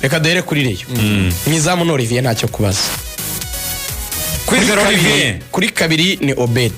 Reka duhere kuri Rayon. Mu izamu ni Olivier, ntacyo kubaza. Kwizera Kuri Olivier. Kuri kabiri ni Obedi,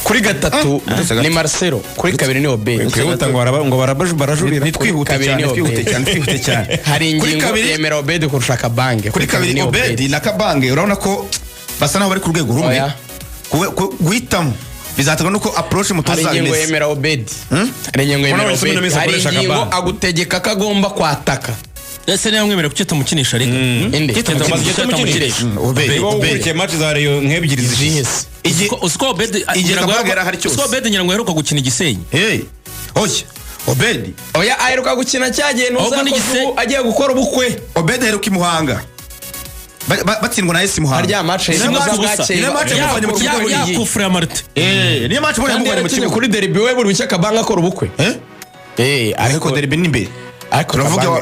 kuri gatatu ni Marcelo, kuri kabiri ni Obedi. Kwihuta ngo ngo barajurira. Nitwihute Kabiri cyane. ni Twihute Obedi. cyane, twihute cyane. Hari Kuri ingingo kabiri yemera Obedi kurusha Kabange. Kuri kabiri ni Obedi na Kabange, urabona ko basa naho bari ku rwego rumwe. Oya. Guhitamo bizaterwa nuko approche Hari umutoza ingingo imeze. yemera Obedi, hari ingingo yemera Urabona Obedi, Minsi hari akoresha ingingo Kabange. agutegeka ko agomba kwataka. Ese niba mwemera, kuki tumukinisha reka? Inde? Kuki Tutamukinisha? Obedi. Niba Obedi. ukurikiye match za Rayon nk'ebyiri zishize. Izihe se? Uziko Obedi Igihe ngira ngo Kabange aheruka- yari ahari cyose. uziko Obedi ngira ngo aheruka gukina Igisenyi. Hey, oya, Obedi. Oya, aheruka gukina cyagiye Ahubwo ni ntuzakoze ubu agiye gukora ubukwe. Obedi aheruka i Muhanga, batsindwa na AS Muhanga. Harya match Niyo Simwe match- ku busa. Niyo match yamuvanye mu kibuga buri Ya gihe. kufure ya Marite. Eh, niyo match buriya Kandi yamuvanye mu yarakinye kibuga. kuri derby we buri bucye Kabanga akora ubukwe. Eh? Eh, ariko derby ni imbere. Ariko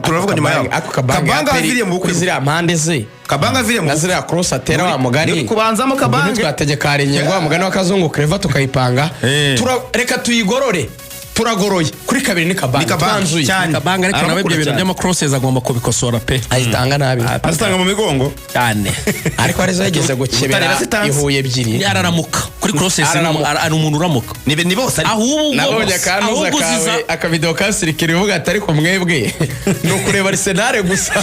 Turavuga nyuma yaho. Ako Kabange Kabanga APR aviriye mu bukwe. kuri ziriya mpande ze Kabanga aviriye mu na ziriya cross atera, wa mugani Ni kubanzamo Kabange. Ntitwategeka, hari ingingo, wa mugani w'akazungu Clever, tukayipanga. Eh. Reka tuyigorore, turagoroye, kuri kabiri ni Kabange. Ni Kabange, Twanzuye. cyane. Kabanga ariko nawe ibyo Aramukunda bintu cyane. by'amacrosses agomba kubikosora pe. Ayitanga nabi. Azitanga mu migongo. Cyane. Ariko arizo yageze gukebera Utarera zitanze. ihuye ebyiri. Araramuka kuri crosses. Araramuka. Ari umuntu uramuka. Ni bose ariko. Ahubwo Nabonye akantuza ahubwo kawe, uziza akavidewo ka sirikiri uvuga ati: "Ariko mwebwe ni ukureba Arsenal gusa."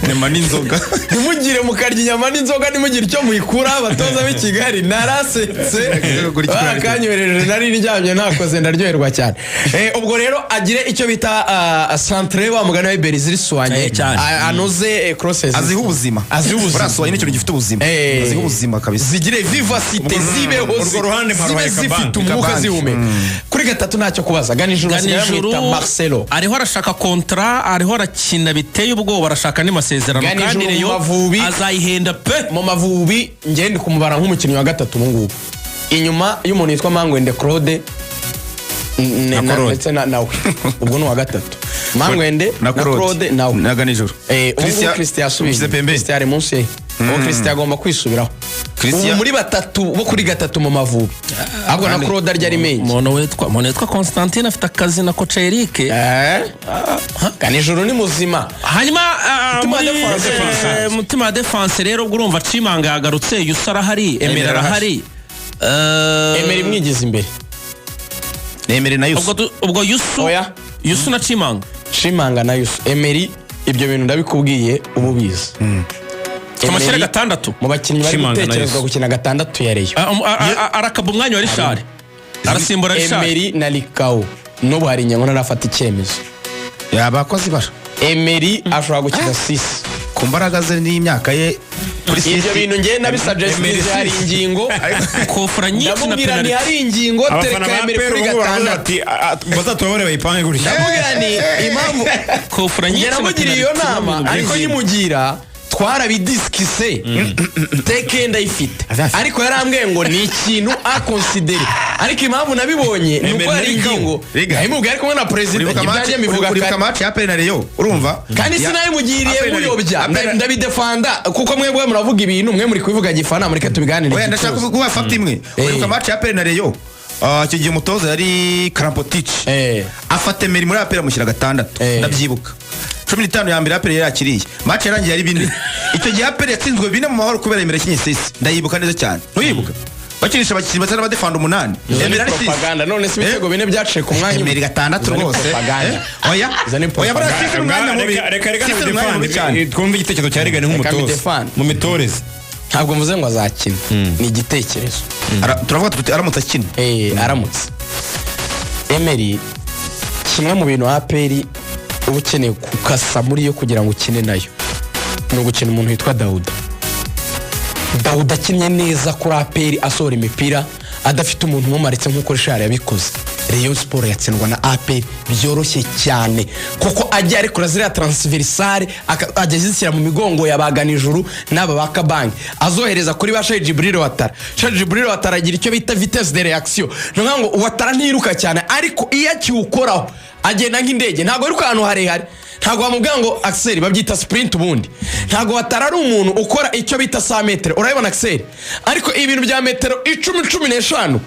Nyama n'inzoga. Ntimugire mukarya inyama n'inzoga, ntimugire icyo muyikura. Abatoza b'i Kigali, narasetse, barakanyohereje, nari ndyamye nakoze, ndaryoherwa cyane. Ubwo rero agire icyo bita centre, wa mugani wa Iberi, ziri soigné. Eh, cyane. Anoze crosses. Aziha ubuzima. Aziha ubuzima. Buriya soigné ni ikintu gifite ubuzima. Eh. Aziha ubuzima kabisa. Zigire vivacité, zibeho, Urwo ruhande zibe mparuhaye zifite Kabange. umwuka, Kabange. zihumeka. Kuri gatatu ntacyo kubaza, Ganijuru basigaye Ganijuru bamwita Marcelo. Ariho arashaka contrat, ariho arakina biteye ubwoba, arashaka andi masezerano. Ganijuru Kandi mu Rayon Mavubi. azayihenda pe. Mu Mavubi njye ndi kumubara nk'umukinnyi wa gatatu ubu ngubu, inyuma y'umuntu witwa Mangwende Claude Na Claude. ndetse nawe ubwo ni uwa gatatu, Mangwende na Claude nawe. Na Ganijuru. Ubu ngubu Christian yasubiye ushyize pembeni. Christian ari munsi ye ubu, Christian agomba kwisubiraho. Ubu muri batatu bo kuri gatatu mu Mavubi, ahubwo na Claude arya ari menshi. Umuntu witwa Constantine afite akazi na coach Eric. Ganijuru ni muzima. Hanyuma Mutima wa muri defense. Mutima wa defense rero, ubwo urumva Chimanga yagarutse, Yusa arahari, Emera arahari. Emera imwigize imbere. Nemere na Ubwo Yusu. Ubwo Yusu Oya. Yusu na Chimanga. Chimanga na Yusu, Emery, ibyo bintu ndabikubwiye ubu bizi. Tumushyire Emery, gatandatu. mu bakinnyi bari Chimanga na gutekerezwa Yusu. gukina gatandatu ya Rayon. Arakaba umwanya wa Richard, arasimbura Richard. Emery na Likao, n'ubu hari ingingo ntarafata icyemezo. Yaba akoze ibara. Emery ashobora gukina six. Ku mbaraga ze n'imyaka ye kuri Ibyo six. bintu ngewe nabisuggestinze, hari ingingo. Kofura nyinshi na Ndamubwira penalty. hari ingingo, Abafana tereka ba Emery APR kuri ubu ngubu baravuga gatandatu. bati: "Ah, ah, bazatubabare bayipange gutya." Ndamubwira ni impamvu Kofura njye nyinshi na namugiriye iyo penalty. nama, ariko nyimugira twarabidisikise, teke ndayifite, ariko yarambwiye ngo ni ikintu aconsidere. Ariko impamvu nabibonye ni uko hari ingingo Riga. nabimubwiye ari kumwe na perezida. Uribuka match, Ibyanjye mbivuga uribuka kare. match ya APR na Rayon, urumva? Kandi sinabimugiriye APR na Rayon. muyobya. Ndabidefanda kuko mwebwe muravuga ibintu, mwe muri kubivuga gifana, mureke tubiganire Oya, ndashaka gituza. kuguha fact imwe. Uribuka match ya APR na Rayon? Ah, icyo gihe umutoza yari Krmpotich. Afata Emery muri APR amushyira gatandatu. Ndabyibuka, 15 ya mbere APR yari yakiriye, match yarangiye ari 4. Icyo gihe APR yatsinzwe 4 mu mahoro kubera Emery yakinye six. Ndayibuka neza cyane. Ntuyibuka bakinisha abakinnyi basa n'abadefanda umunani? Izo ni Emery ari six. propaganda. None se ibitego 4 byaciye ku mwanya umwe? Emery gatandatu Izo ni rwose. propaganda. Eh? Oya. Izo ni Oya, buriya propaganda. six ni umwanya mubi. Reka Six ni umwanya mubi cyane. twumve igitekerezo cya Regan nk'umutoza mbidefande. mu mitoreze. Ntabwo mvuze ngo azakina, ni igitekerezo. Turavuga tuti aramutse akina. Aramutse Emery, kimwe mu bintu APR uba ukeneye gukasa muri yo kugira ngo ukine nayo ni ugukina umuntu witwa Dawuda. Dawuda akinnye neza kuri APR, asohora imipira adafite umuntu umumaritse nk'uko Richard yabikoze, Rayon Sport yatsindwa na APR byoroshye cyane, kuko ajya arekura ziriya transversale, ajya azishyira mu migongo ya Baganijuru n'aba ba Kabange, azohereza kuri ba Sheikh Jibril Watara. Sheikh Jibril Watara agira icyo bita vitesse de réaction, ni ukuvuga ngo Watara ntiyiruka cyane, ariko iyo akiwukoraho agenda nk'indege. Ntabwo yiruka ahantu harehare, ntabwo wamubwira ngo accélère, babyita sprint ubundi. Ntabwo Watara ari umuntu ukora icyo bita 100 metero, urabibona accélère, ariko ibintu bya metero 10, 15.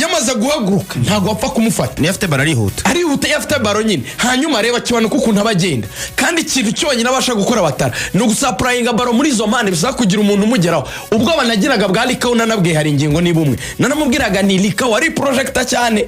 Yamaze guhaguruka, ntabwo wapfa kumufata. Niyo afite ballon arihuta. Arihuta iyo afite ballon nyine. Hanyuma reba Kiwanuka ukuntu aba agenda, kandi ikintu cyonyine abasha gukora batara ni ugusupplyinga ballon muri izo mpande, bisaba kugira umuntu umugeraho. Ubwo banagiraga bwa Likawu, nanabwiye hari ingingo niba umwe nanamubwiraga ni Likawu ari projecta cyane,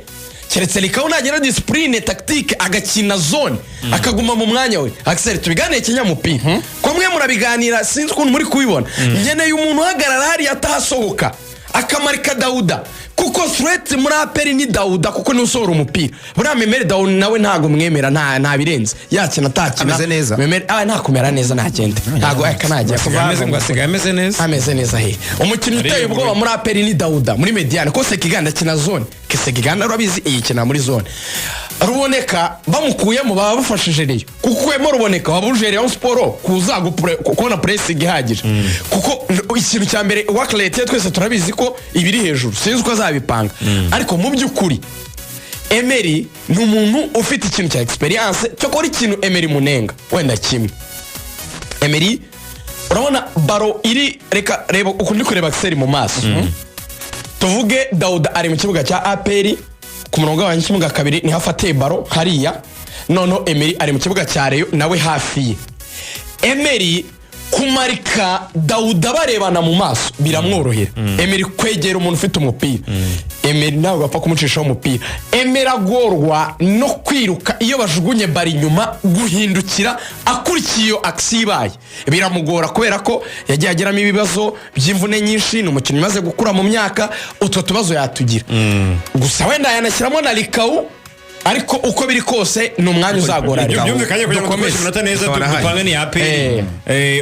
keretse Likawu nagira discipline tactique, agakina zone, akaguma mu mwanya we. Axel, tubiganire kinyamupira, ko mwe murabiganira, sinzi ukuntu muri kubibona. Nkeneye umuntu uhagarara hariya atahasohoka, akamarika Dawuda, kuko threat muri APR ni Dawuda, kuko niwe usohora umupira. Buriya Memeri Dawuda nawe ntabwo mwemera, nta birenze yakina atakina. Ameze neza. Memeri nta kumera neza, ntagende, ntabwo aka ntajya. Ngo asigaye ameze neza. Ameze neza he? Umukinnyi uteye ubwoba muri APR ni Dawuda muri médiane, ko Sekiganda akina zone. Sekiganda urabizi iyikina muri zone. Ruboneka bamukuyemo baba bafashije Rayon, kuko ukuyemo Ruboneka waba uje Rayon Sport kuza kubona pressing ihagije, kuko ikintu cya mbere work rate ye twese turabizi ko ibiri hejuru. Sinzi uko azabipanga, ariko mu by'ukuri Emery ni umuntu ufite ikintu cya experience. Cyakora ikintu Emery munenga wenda kimwe, Emery urabona ballon iri, reka reba ukuntu ndi kureba Axel mu maso. Tuvuge Dawuda ari mu kibuga cya APR ku murongo w'abanya kibuga kabiri, niho afatiye ballon hariya. Noneho Emery ari mu kibuga cya Rayon nawe hafi ye. Emery kumarika Dawuda barebana mu maso biramworohera. Emery kwegera umuntu ufite umupira, Emery ntabwo apfa kumucishaho umupira. Emery agorwa no kwiruka iyo bajugunye ballon inyuma, guhindukira akurikiye iyo action ibaye biramugora, kubera ko yagiye agiramo ibibazo by'imvune nyinshi. Ni umukinnyi umaze gukura mu myaka, utwo tubazo yatugira. Gusa wenda yanashyiramo na Likawu, ariko uko biri kose ni umwanya uzagora. Ibyo byumvikanye kugira ngo dukoreshe Dukomeze. iminota neza. Dukomeze. Dupange ni APR.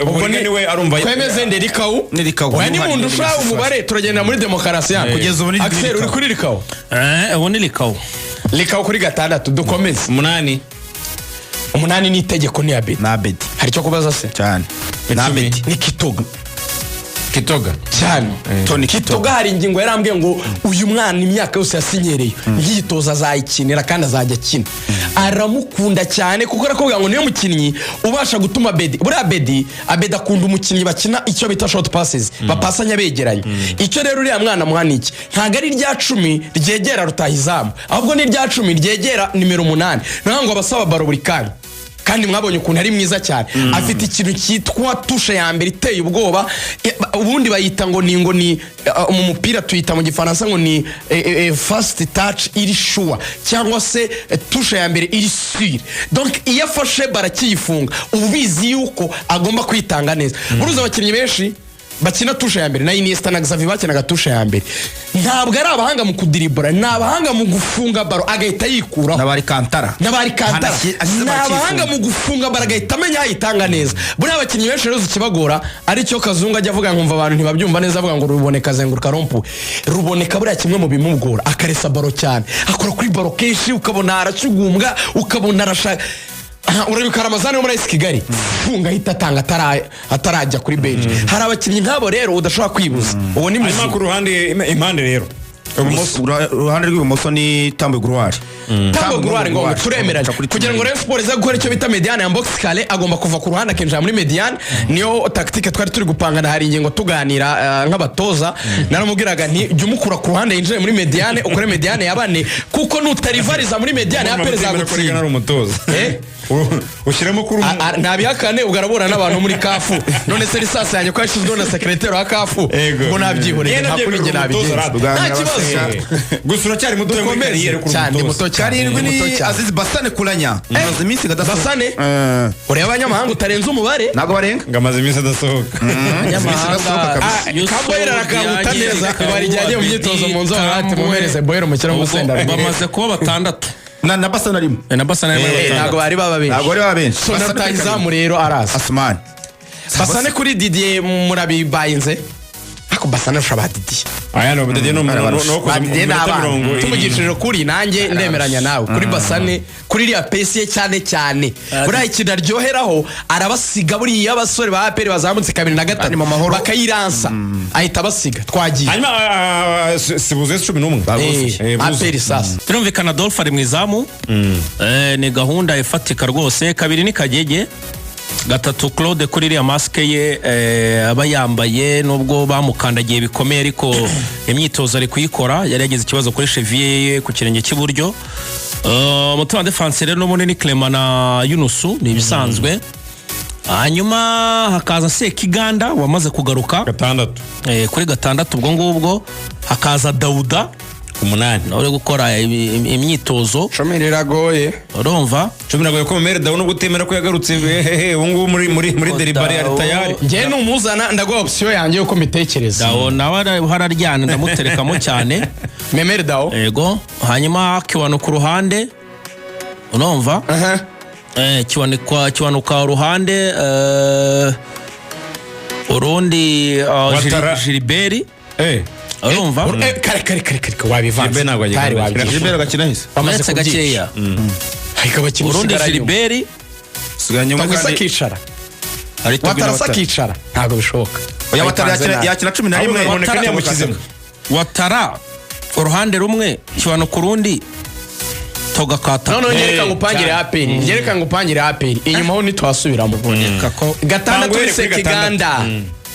Ubwo ni we arumva. Twemeze nde? Likawu. Ni Likawu. Oya, nimundusha umubare turagenda muri demokarasi hano. Kugeza ubu ni Axel, uri Likawu. kuri Likawu? Ubu ni Likawu. Likawu kuri gatandatu. Dukomeze. Umunani. Umunani ni itegeko, ni Abedi. Ni Abedi. Hari icyo kubaza se? Cyane, ni Abedi. Ni Kitoga. Kitoga. Cyane. Tony. Kitoga, hari ingingo yarambwiye ngo uyu mwana imyaka yose yasinyereye yitoza azayikinira kandi azajya akina. Aramukunda cyane, kuko arakubwira ngo niyo mukinnyi ubasha gutuma Bedi, buriya Bedi, Abedi akunda umukinnyi bakina icyo bita short passes, bapasanya begeranye. Icyo rero uriya mwana muha ni iki? Ntabwo ari irya 10 ryegera rutahizamu, ahubwo ni irya 10 ryegera nimero 8. Niyo ngo abasaba ballon buri kanya, kandi mwabonye ukuntu ari mwiza cyane. Afite ikintu cyitwa touche ya mbere iteye ubwoba. Ubundi bayita ngo ni mu mupira tuyita mu Gifaransa ngo ni first touch iri sure, cyangwa se touche ya mbere iri sûre. Donc iyo afashe barakiyifunga, uba ubizi yuko agomba kwitanga neza. Buruzi abakinnyi benshi bakina touche ya mbere, na Iniesta na Xavi bakinaga touche ya mbere, ntabwo ari abahanga mu kudiribura, ni abahanga mu gufunga ballon agahita yikuraho. N'abari Kantara. N'abari Kantara. Ashyize Ni abahanga mu gufunga ballon agahita amenya aho ayitanga neza. Buriya abakinnyi benshi rero ikibagora, aricyo Kazungu ajya avuga nkumva abantu ntibabyumva neza, avuga ngo Ruboneka azenguruka rond-point. Ruboneka buriya kimwe mu bimugora, akaresa ballon cyane, akora kuri ballon kenshi, ukabona aracugumbwa, ukabona arashaka. Aha, urabika Ramazani wo muri AS Kigali, funga ahita atanga atarajya kuri bench. Hari abakinnyi nk'abo rero udashobora kwibuza, uwo ni Hanyuma muzima. ku ruhande, impande rero, ibumoso. Uruhande rw'ibumoso ni Tambwe Gloire. Tambo Gloire, ngo turemeranya kugira ngo Rayon Sport ize gukora icyo bita médiane ya box carré, agomba kuva ku ruhande akinjira muri médiane. Niyo tactique twari turi gupangana. Hari ingingo tuganira nk'abatoza, naramubwiraga nti jya umukura ku ruhande yinjire muri médiane, ukore médiane ya bane, kuko nutarivariza muri médiane ya APR Ari zagutsinda. umutoza. Eh? Ushyiramo kuri Ntabihakane, ubwo arabura n'abantu muri CAF. None se licence yanjye ko yashyizweho na secrétaire wa CAF? Ego. Ubwo nabyihoreye, Yenda nta kuri njye byemera umutoza. nabigenza, Rado. nta kibazo. Gusa uracyari muto muri Dukomeze. carrière kuri Cyane, umutoza. muto cyane. Karindwi Muto ni cyane. Aziz Basane Kuranya, amaze iminsi adasohoka. Basane? Eh, Ureba abanyamahanga utarenze umubare. Ntabwo barenga. Ngo amaze iminsi adasohoka. Abanyamahanga Yusuf Kaboyeri arakabuta Diagne, neza. Kabu, Bari igihe agiye mu myitozo mu nzu, ati mumereze Boyero mushyiramo urusenda. Bamaze kuba batandatu. Na Basane arimo. Na Basane arimo. Ntabwo Batandatu. bari baba benshi. Ntabwo bari baba benshi. So na Basane kuri rutahizamu karindwi. rero araza. Asumani. Basane kuri Didier murabibayinze, ariko Basane arusha ba Didier. Aya no Didier no Ba Didier ni minota abana. 70. Tumugishije ukuri, nanjye ndemeranya nawe kuri Basane, kuri iriya pace ye cyane cyane. Buriya ikintu aryoheraho, arabasiga. Buriya abasore ba APR bazamutse kabiri na gatatu Ari mu mahoro. bakayiransa, ahita abasiga. Twagiye. Hanyuma si buzuye 11. Buzuye. APR sasa. Birumvikana, Adolphe ari mu izamu. Ni gahunda ifatika rwose. Kabiri ni Kagege. Gatatu Claude kuri iriya masque ye aba yambaye, nubwo bamukandagiye bikomeye, ariko imyitozo ari kuyikora. Yari yagize ikibazo kuri cheville ye ku kirenge cy'iburyo. Umutima defense rero n'ubundi ni Clement na Yunusu, ni ibisanzwe. Hanyuma hakaza Sekiganda wamaze kugaruka. Gatandatu. Kuri gatandatu. Ubwo ngubwo hakaza Dauda 8. nawe uri gukora imyitozo. 10 riragoye. Urumva? 10 nagoye ko Memel Dao, nubwo utemera ko yagarutse, hehe, ubu ngubu muri deribari ari tayari. Njyewe numuzana ndaguha option yanjye yuko mbitekereza. Dao nawe hararyana, ndamuterekamo cyane. Memel Dao. Yego. Hanyuma Kiwanu ku ruhande, urumva? Aha. Kiwanuka uruhande, urundi Watara. Gilbert. Urumva? Kare kare kare kare, wabivanze. Gilbert ntabwo agiye Kare. kuganira. Wabivanze. Gilbert agakina hese? Wamaze Uretse kubyica. gakeya. Ariko abakinnyi Urundi usigara inyuma. Gilbert. Usigara inyuma. Tagwisa Kandi akicara. hari Togui na Watara Watara. akicara, ntabwo bishoboka. Oya, Watara Ayipanze nabi. yakina 11. Ahubwo Ruboneka ntiyamushyizemo. Watara uruhande rumwe, Kiwanuka urundi, Toga kata. Noneho ngereka ngo upangire APR, ngereka ngo upangire APR inyuma ho ntitwasubiramo. Ko Gatandatu Ntabwo ni uhereye kuri. Sekiganda,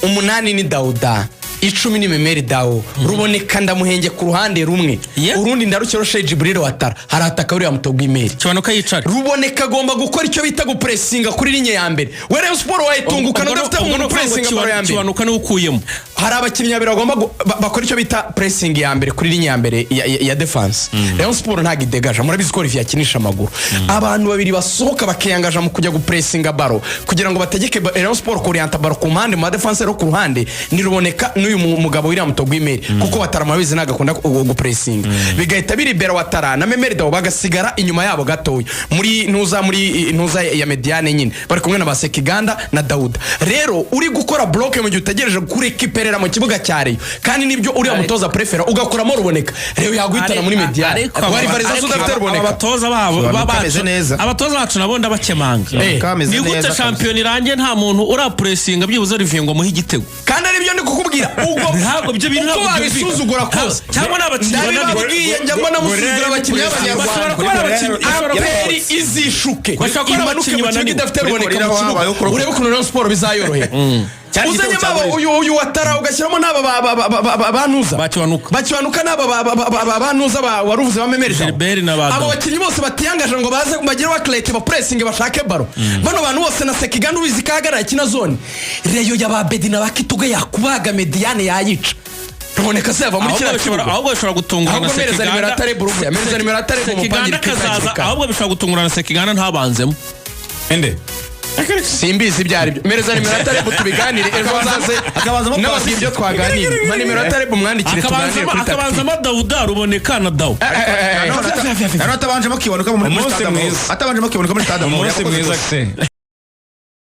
8 ni Dauda, 10 ni Memel Dao. Ruboneka ndamuhenge ku ruhande rumwe, urundi ndarukero Jibril Watara harataka uriya Mutogwa Imeri. Kiwanuka yicare. Ruboneka agomba gukora icyo bita gupressinga kuri ligne ya mbere. We Rayon Sport wayitungukana udafite umuntu upressinga ballon ya mbere. Kiwanuka niwe ukuyemo. Hari abakinnyi babiri bagomba bakora icyo bita pressing ya mbere kuri ligne ya mbere ya defense. Rayon Sport ntabwo idegaje, murabizi ko Olivier akinisha amaguru. Abantu babiri basohoka bakiyangaja mu kujya gupressinga ballon kugira ngo bategeke Rayon Sport kurienta ballon ku mpande mu ba defense ku ruhande ni Ruboneka n'uyu mugabo William Togwimeri, kuko Watara murabizi ntabwo akunda gupressinga. Bigahita biribera Watara na Memel Dao bagasigara inyuma yabo gatoya muri ntuza ya médiane nyine, bari kumwe na ba Sekiganda na Dauda. Rero uri gukora bloc mu gihe utegereje kurekiperera mu kibuga cya Rayon, kandi nibyo uriya mutoza prefera, ugakuramo Ruboneka, Rayon yaguhitana muri médiane. Ariko Warivariza ariko udafite Ruboneka. Abatoza babo Kiwanuka bacu ameze neza. Abatoza bacu nabo ndabakemanga. Kameze Ni gute neza kabisa. shampiyona irangiye nta muntu urapressinga byibuze Olivier ngo muhe igitego? Kandi aribyo ndi kukubwira ubwo. Ntabwo ibyo bintu Uko ntabwo babisuzugura kose, Cyangwa ni abakinnyi bananiwe. ndabibabwiye, njya mbona musuzugura abakinnyi Bashobora b'abanyarwanda. kuba ari abakinnyi APR izishuke, Bashobora kuba ari imanuke abakinnyi mu kibuga bananiwe. idafite Kuri Ruboneka Gorilla mu kibuga, habayeho kurokora. urebe ukuntu Rayon Sport bizayorohera. Cyari igitego Uzanyemo cya aba Gorilla. uyu Watara, ugashyiramo n'aba bantuza. Bakiwanuka. Bakiwanuka n'aba bantuza waruvuze bamemereza. Gilbert na ba Abo Dao. bakinnyi bose batiyangaje ngo baze bagire wakirete bapressinge bashake ballon, bano bantu bose na Sekiganda ubizi ko ahagarara akina zone, Rayon ya ba Bedi na ba Kituga yakubaga médiane yayica. Ruboneka se yava muri Ahubwo kiriya bishobora kibuga? Ahubwo bishobora gutungurana. Ahubwo mpereza nimero atari burufu, mpereza nimero atari mu Sekiganda mupangire akazaza. Ahubwo bishobora gutungurana, Sekiganda ntabanzemo. Ende. Simbizi ibyo ari byo. Mpereza nimero atari tubiganire ejo hazaze. Akabanzamo N'ababwiye ibyo twaganiriye, mpa nimero atari mwandikire tuganire Akabanzamo kuri tactique. Akabanzamo Dauda, Ruboneka na Dao. Nanone atabanjemo Kiwanuka muri Umunsi stade Amahoro. mwiza. Atabanjemo Kiwanuka muri stade Amahoro. Umunsi Yakoze mwiza ikosa. se.